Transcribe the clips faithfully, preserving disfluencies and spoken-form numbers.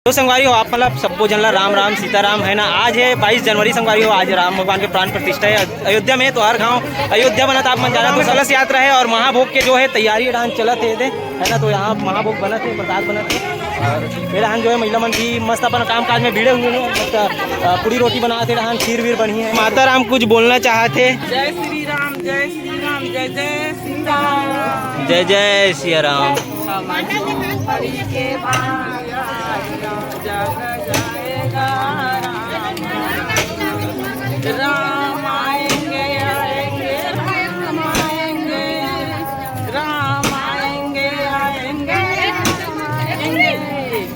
तो संगवारी हो, आप मतलब सबो झन ला राम राम सीताराम, है ना। आज है बाईस जनवरी संगवारी हो, आज राम भगवान के प्राण प्रतिष्ठा है अयोध्या में। तो हर गांव अयोध्या बनत आप मन जाना, तो कलश यात्रा है और महाभोग के जो है तैयारी डाहन चलत है, है ना। तो यहाँ महाभोग बनत है, प्रसाद बनत है और ये डाहन जो है महिला मन भी मस्त अपन काम काज में भिड़े हुए हैं। मस्त, अ, पूड़ी रोटी बनात है डाहन, खीर वीर बनी है। माता राम कुछ बोलना चाहत है। जय श्री राम, जय श्री राम, जय जय सीता राम। जय जय सिया राम। राम आएंगे, आएंगे, राम आएंगे, राम आएंगे, आएंगे, राम आएंगे।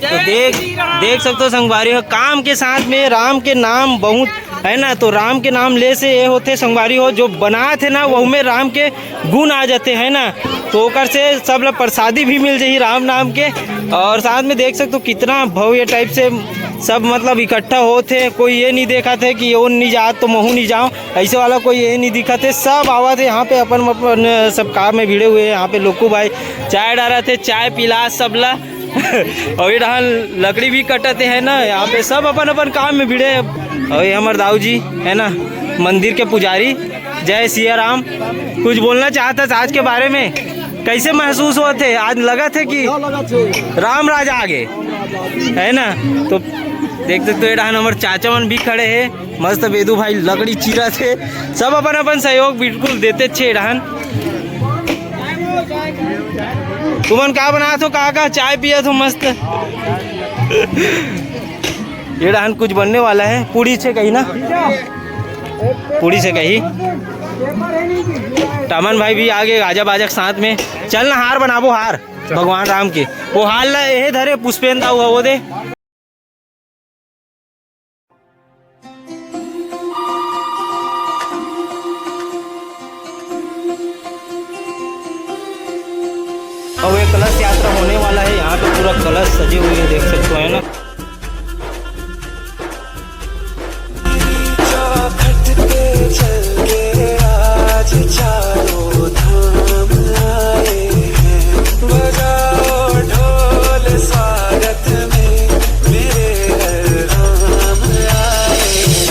तो जय देख श्री राम। देख सकते हो संगवारी हो, काम के साथ में राम के नाम बहुत है ना। तो राम के नाम ले से ये होथे संगवारी हो, जो बनात हे ना, वहू में राम के गुण आ जाथे, है ना। तो ओकर से सब ला प्रसादी भी मिल जाही राम नाम के। और साथ में देख सकते हो कितना भव्य टाइप से सब मतलब इकट्ठा होत हे। कोई ये नहीं देखत हे कि वो नहीं जात तो महू नहीं जाओ, ऐसे वाला कोई ये नहीं दिखत हे। सब आवत हे यहाँ पे, अपन अपन सब काम में भिड़े हुए हैं। यहाँ पे लोकू भाई चाय डालत हे, चाय पिला सब ला। और ये डाहन लकड़ी भी कटत हे ना, यहाँ पे सब अपन अपन काम में भिड़े। और ये हमर दाऊ जी है ना, मंदिर के पुजारी। जय सिया राम। कुछ बोलना चाहत हस आज के बारे में, कैसे महसूस होत हे? आज लगत हे कि राम राज आ गे, है ना। तो देख सकते हो, ये डाहन हमर चाचा मन भी खड़े हे। मस्त बेदू भाई लकड़ी चीरत हे। सब अपन अपन सहयोग बिल्कुल देते छे डाहन। तुमन का बनात हो, का का चाय पियत हो मस्त? ये डाहन कुछ बनने वाला है, पूड़ी छे कही ना, पूड़ी छे कही। टामन भाई भी आगे गाजा बाजा के साथ में। चल ना, हार बनाबो, हार भगवान राम के। वो हार ला, यही धरे पुष्पेंद्र दाऊ, वो दे। अब एक कलश यात्रा होने वाला है। यहाँ पे पूरा कलश सजे हुए हैं, देख सकते हो, है ना। चौखट पे चल के आज चारों धाम आए हैं, बजाओ ढोल स्वागत में, मेरे हर राम आए हैं।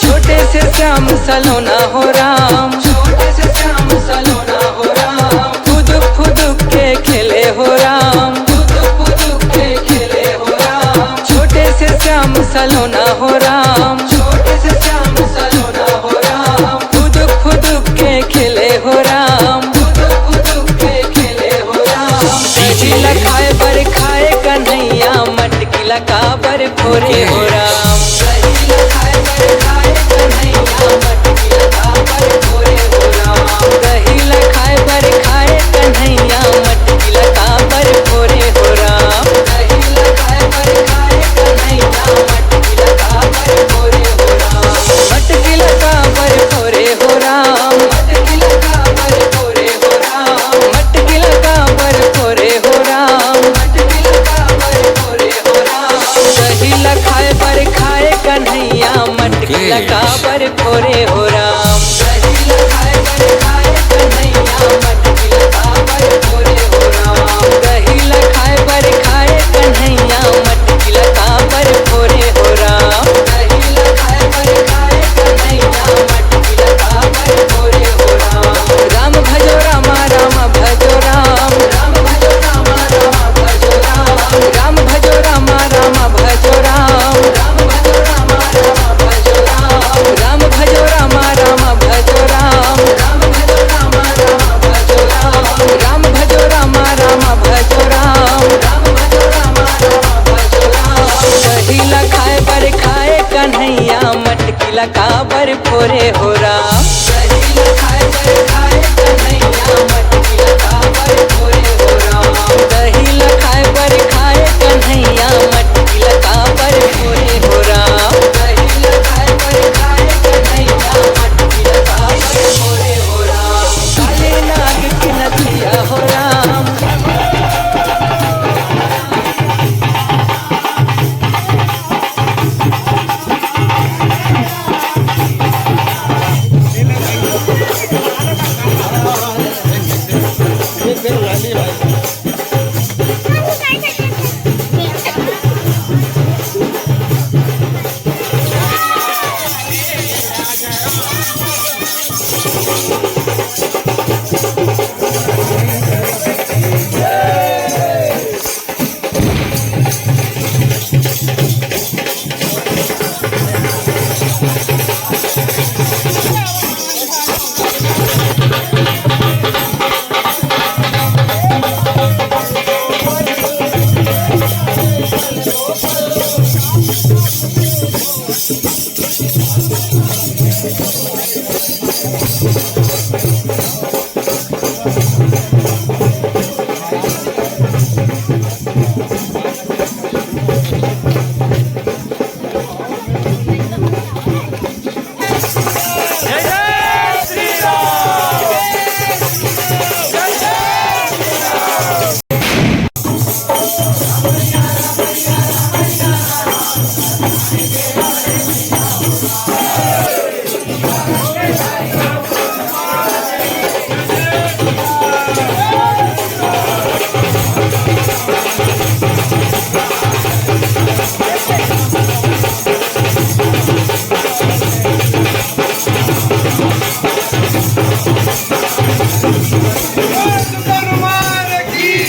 छोटे से श्याम सलोना हो राम, छोटे से श्याम सलोना हो राम, फुदुक फुदुक के खेले हो राम, फुदुक फुदुक के खेले हो राम। सलोना हो राम, छोटे से श्याम सलोना हो राम, फुदुक फुदुक के खेले हो राम, फुदुक फुदुक के खेले हो राम। दही ला खाए बर खाए कन्हैया, मटकी ला काबर फोरे हो राम। दही ला खाए बर खाए कन्हैया, मटकी ला काबर फोरे हो राम। दही ला खाए बर खाए कन्हैया, मटकी ला काबर फोरे हो राम। दही ला खाए बर खाए कन्हैया, मटकी ला काबर फोरे हो राम। मटकी ला काबर फोरे हो राम। मटकी ला काबर फोरे हो राम। मटकी ला काबर फोरे हो राम। मटकी ला काबर फोरे हो राम। दही ला खाए बर खाए कन्हैया, मटकी ला काबर फोरे हो राम। दही ला खाए बर खाए कन्हैया, मटकी ला काबर फोरे हो राम। दही ला खाए बर खाए कन्हैया, मटकी ला काबर फोरे हो राम। दही ला खाए बर खाए कन्हैया, मटकी ला काबर फोरे हो राम। राम भजो रामा, राम भजो राम। राम भजो रामा, राम भजो राम। राम भजो रामा, राम भजो राम। राम भजो रामा, राम भजो राम। राम भजो रामा, राम भजो राम। राम भजो रामा, राम भजो राम। राम भजो रामा, राम भजो राम। राम भजो रामा, राम भजो राम। दही ला खाए बर खाए कन्हैया, मटकी ला काबर फोरे हो राम। दही ला खाए बर खाए कन्हैया, मटकी ला काबर फोरे हो राम। दही ला खाए बर खाए कन्हैया, मटकी ला काबर फोरे हो राम। दही ला खाए बर खाए कन्हैया, मटकी ला काबर फोरे हो राम। काली नाग के नथिया हो राम।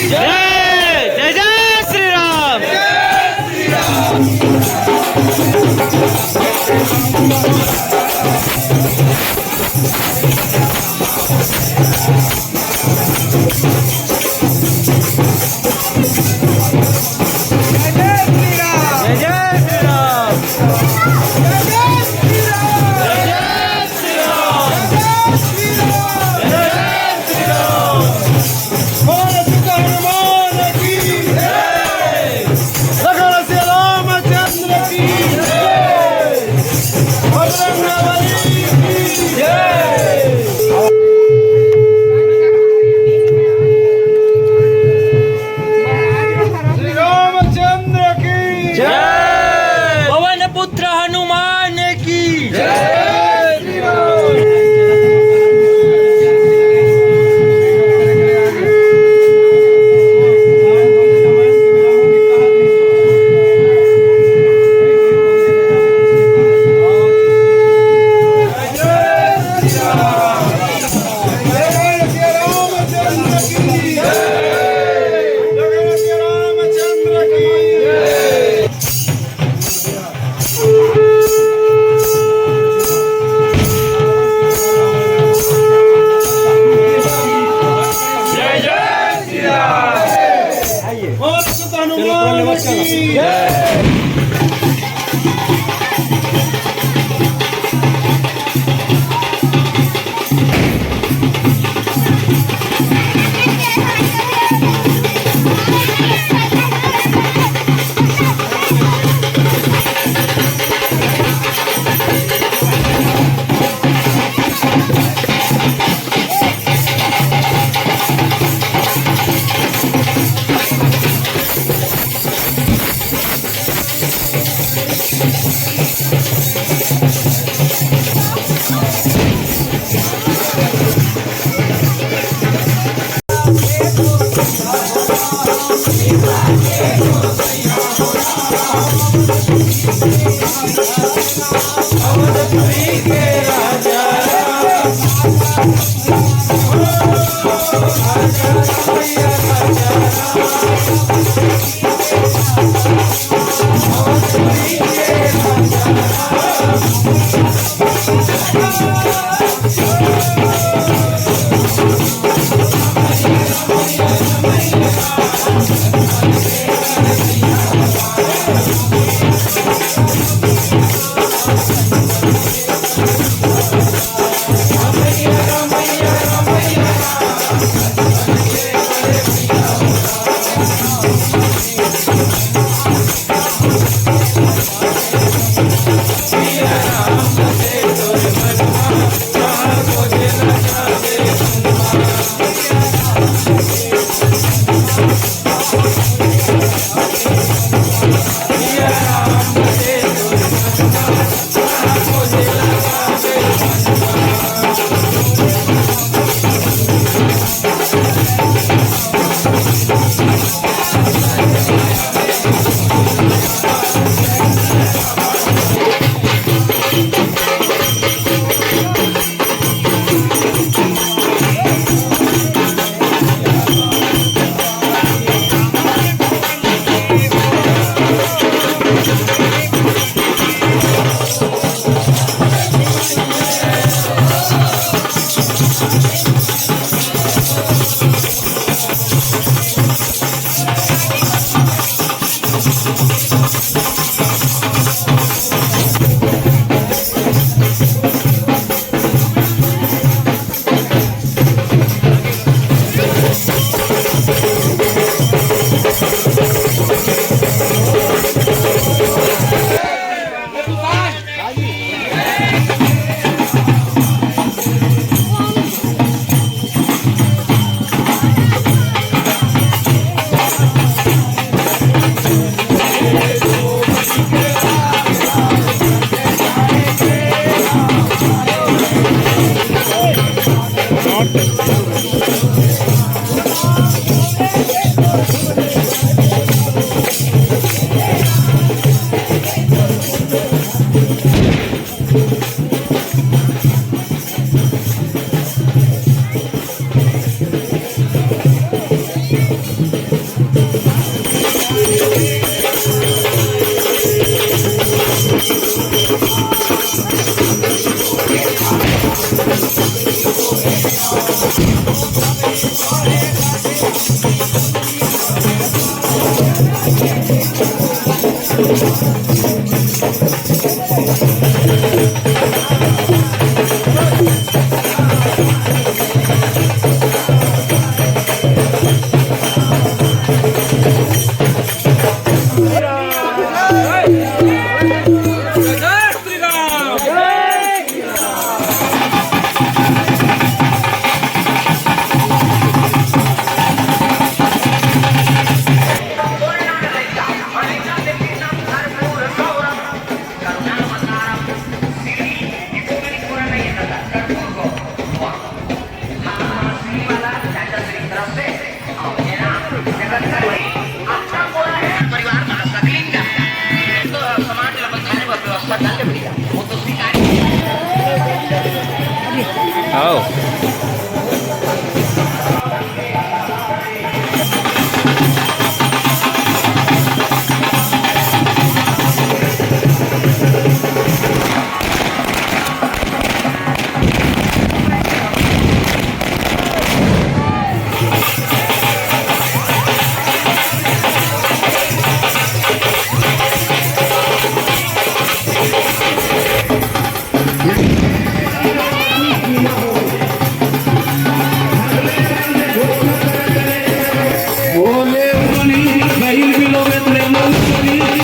जय, जय जय श्री राम। जय जय श्री राम। जय जय श्री राम। जय जय श्री राम। जय जय श्री राम। बोल सिया हनुमान की जय। लखन सिया रामचंद्र की जय।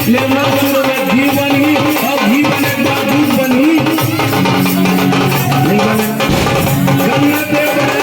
ले ना शुरू में घी बनही, अउ घी बने के बाद दूध बनही। नहीं बने। गंगा देव बने।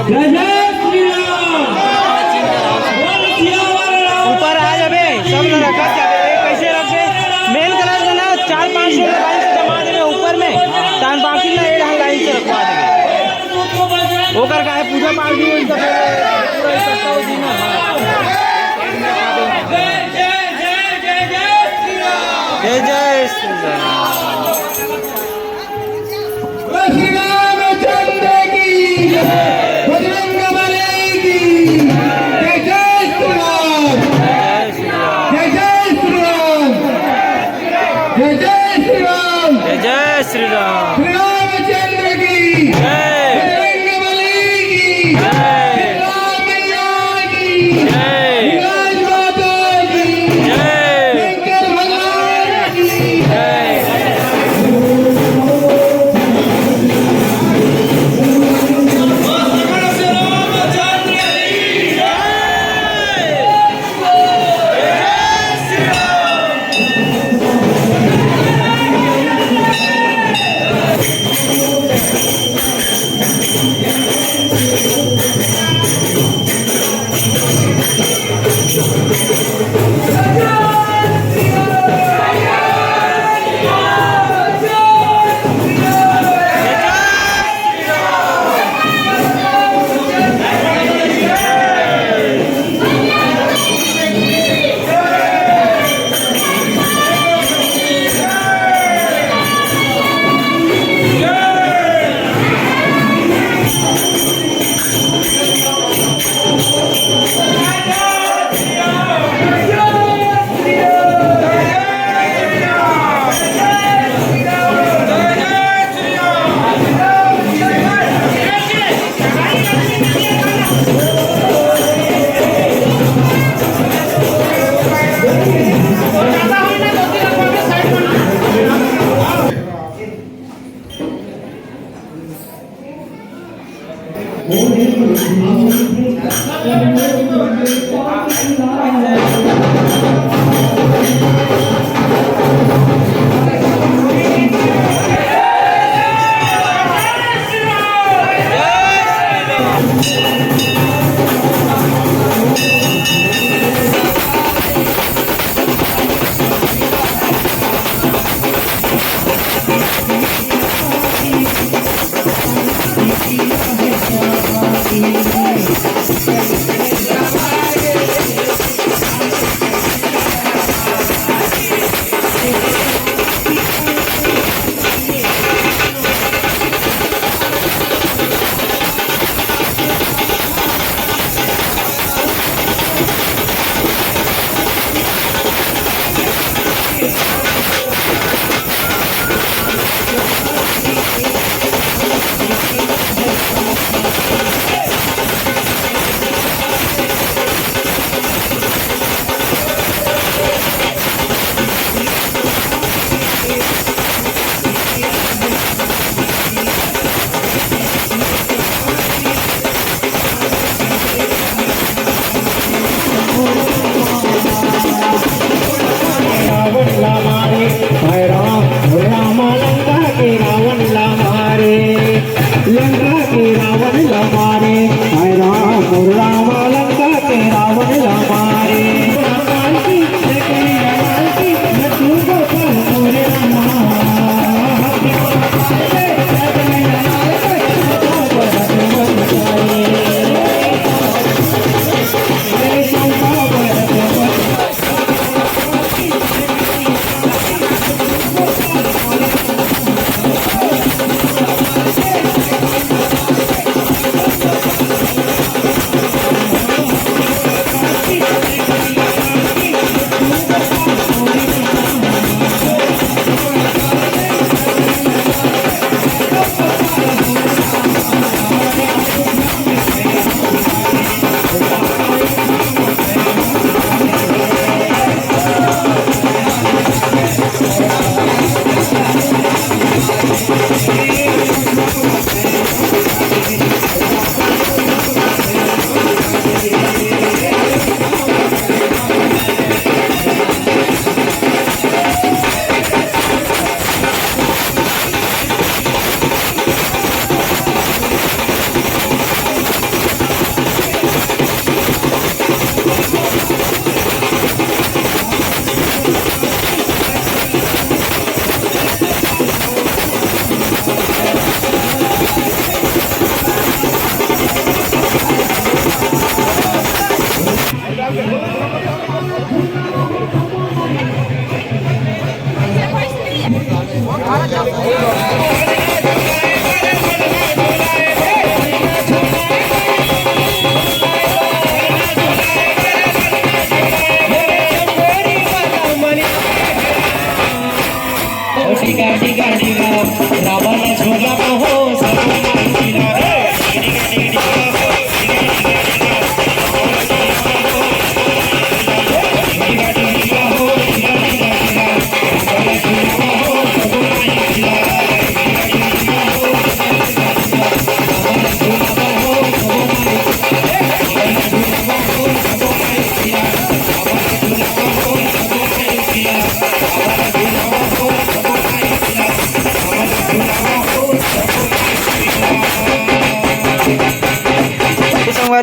जय जय श्री राम। बोल सियावर राम। ऊपर आ जाबे, सब ला रखा जाबे। एक कैसे रखबे? मेन कलर में ना चार पांच ठो लाइन से जमा देबे ऊपर में, तान बाकी ना ये ढंग लाइन से रखवा देबे। ओकर काहे पूजा पाठ भी होई, तो फिर पूरा इकट्ठा हो जी ना। जय जय श्री राम। जय जय श्री राम। श्री रामचंद्र की जय, बजरंग बली की जय, जय श्री राम, जय जय श्री राम, जय जय श्री राम, जय जय श्री राम। श्री रामचंद्र की जय। बजरंग बली की जय। श्री राम मैया की जय। विराज माता की जय। शंकर भगवान की जय। रावण ला मारे, हाय राम, राम लंका के रावण ला मारे, लंका के रावण ला मारे, हाय राम, राम लंका के रावण ला मारे।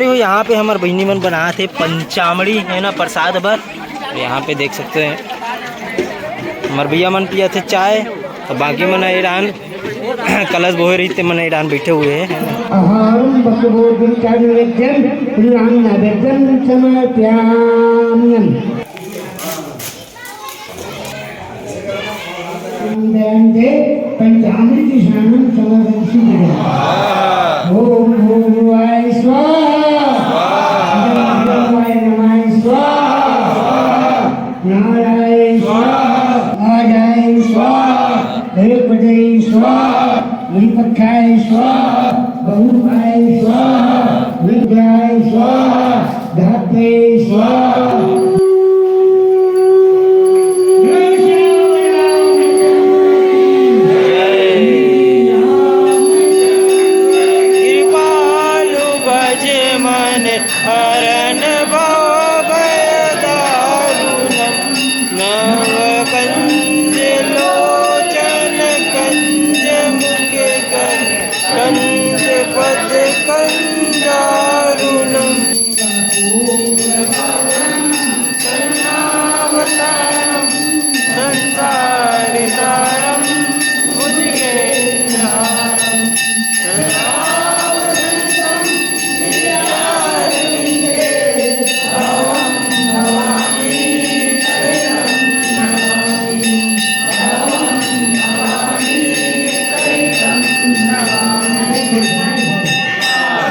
तो यहाँ पे हमर बहिनी मन बनात हे पंचामड़ी, है ना, प्रसाद बर। यहाँ पे देख सकते हैं, हमर भैया मन पियत हे चाय, तो बाकी मन ए डाहन कलश बोहे रहिथे, मन ए डाहन बैठे हुए हैं। अहं बकवो दुर्गा नैवेद्यं पुल्लां नैवेद्यं समर्पयाम्यहम्। पंचामृत स्नानं समर्पयिष्यामि। ओम भूर्भुवाय स्वाहा। ओम भूर्भुवाय नमः स्वाहा। नारायण स्वाहा। आजाय स्वाहा। हृपदे स्वाहा। विपक्षाय स्वाहा। बहुरूपाय स्वाहा। विद्याय स्वाहा। धात्रे स्वाहा। कृपालु बज मन हरण भव भय दारुणम। नव कंज लोचन कंज मुख कर कंज पद कंजारुणम।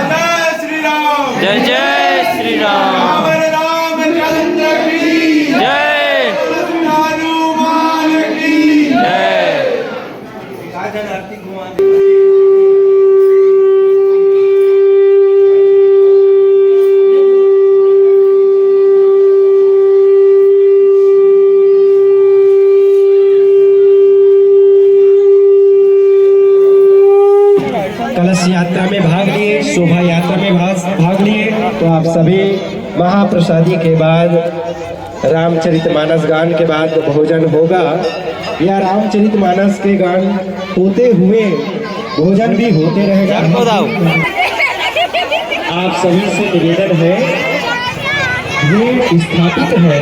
जय श्री राम। जय जय श्री राम। रावण रामचंद्र की जय। कृष्ण हनुमान की जय। कलश यात्रा में भाग लिए, शोभा यात्रा में भाग, भाग लिए। तो आप सभी महाप्रसादी के बाद रामचरितमानस गान के बाद भोजन होगा। या रामचरितमानस के गान होते हुए भोजन भी होते रहेगा। आप सभी से निवेदन है, ये स्थापित है,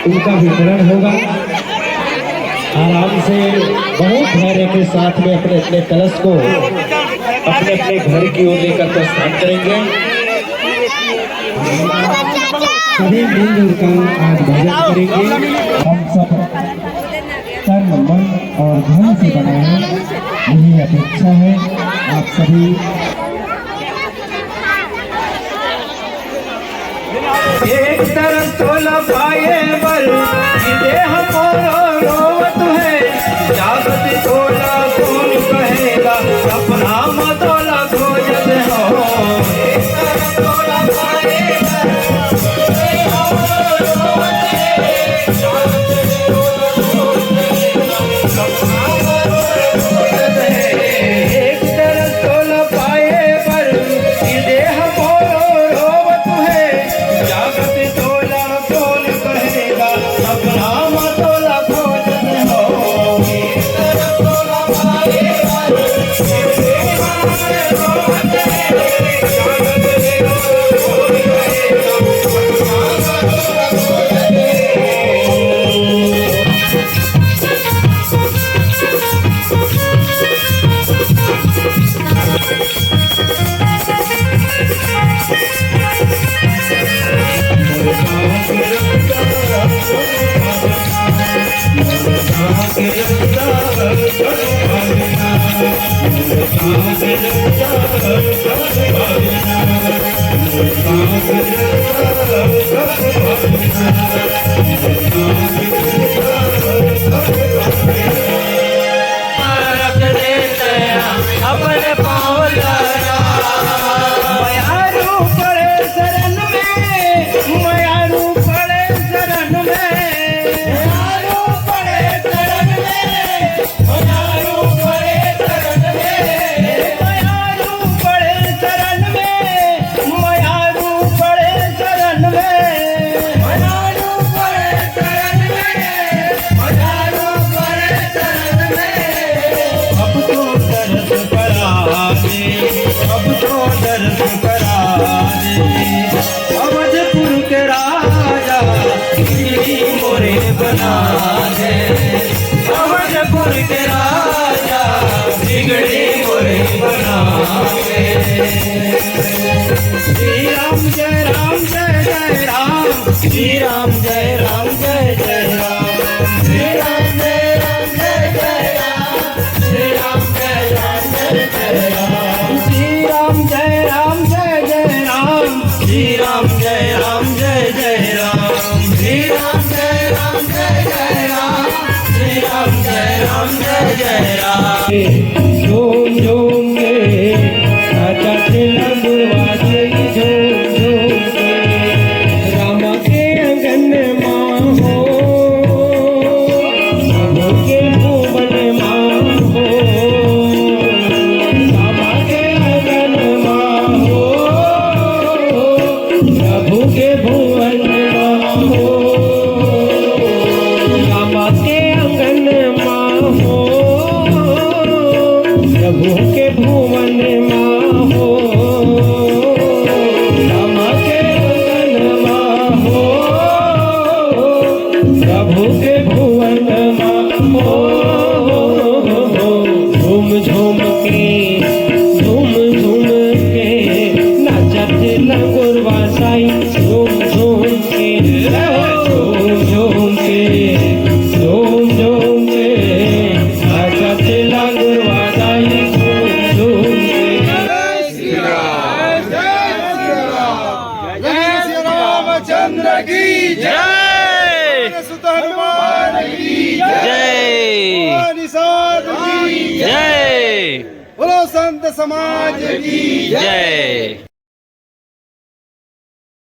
उनका वितरण होगा। आराम से, बहुत धैर्य के साथ में अपने अपने कलश को अपने अपने घर की ओर लेकर प्रस्थान करेंगे। सभी मिलजुल कर आज भजन करेंगे। हम सब तन, मन और धन से बनाएं, यही अपेक्षा है। आप सभी एक तरफ तोला पाए बर, ये देह मोरो रोवत है। जागत तोला कौन कहेगा, सपना में तोला खोजत हो। एक तरफ तोला पाए बर, ये देह मोरो रोवत है। जागत तोला कौन कहेगा, सपना में तोला खोजत है। एक तरफ तोला पाए बर, ये देह मोरो रोवत है। जागत तोला कौन कहेगा, सपना में तोला खोजत हो। अपने पाँव ला राम। मयारू पड़े शरण में, मयारू पड़े शरण में, मयारू पड़े शरण में, मयारू पड़े शरण में, मयारू पड़े शरण में, मयारू पड़े शरण में, मयारू पड़े शरण में, मयारू पड़े शरण में। अब तो तरस पड़ा श्री राम जय राम जय जय राम। श्री राम जय राम जय जय राम। श्री राम जय राम जय जय राम। श्री राम जय राम जय जय राम। श्री राम जय राम जय जय राम। श्री राम जय राम जय जय राम। श्री राम जय राम जय जय राम। श्री राम जय राम जय जय राम। झूम झूम के नाचत लंगुरवा जई झूम झूम के। राम के अंगन मा हो, राम के भुवन मा हो। राम के अंगन मा हो, प्रभु के भुवन मा हो। राम के अंगन मा हो, प्रभु के भुवन मा हो। राम के अंगन मा हो, प्रभु के भुवन मा हो। झूम झूम के, झूम झूम के नाचत लंगुरवा साई। झूम झूम के, झूम झूम के, झूम झूम के नाचत लंगुरवा साई। झूम झूम के। जय श्री राम, जय श्री राम, जय श्री रामचंद्र की जय। जय। सुत हनुमान की जय। जय। भवानी साधु की जय। जय। बोलो संत समाज की जय। जय।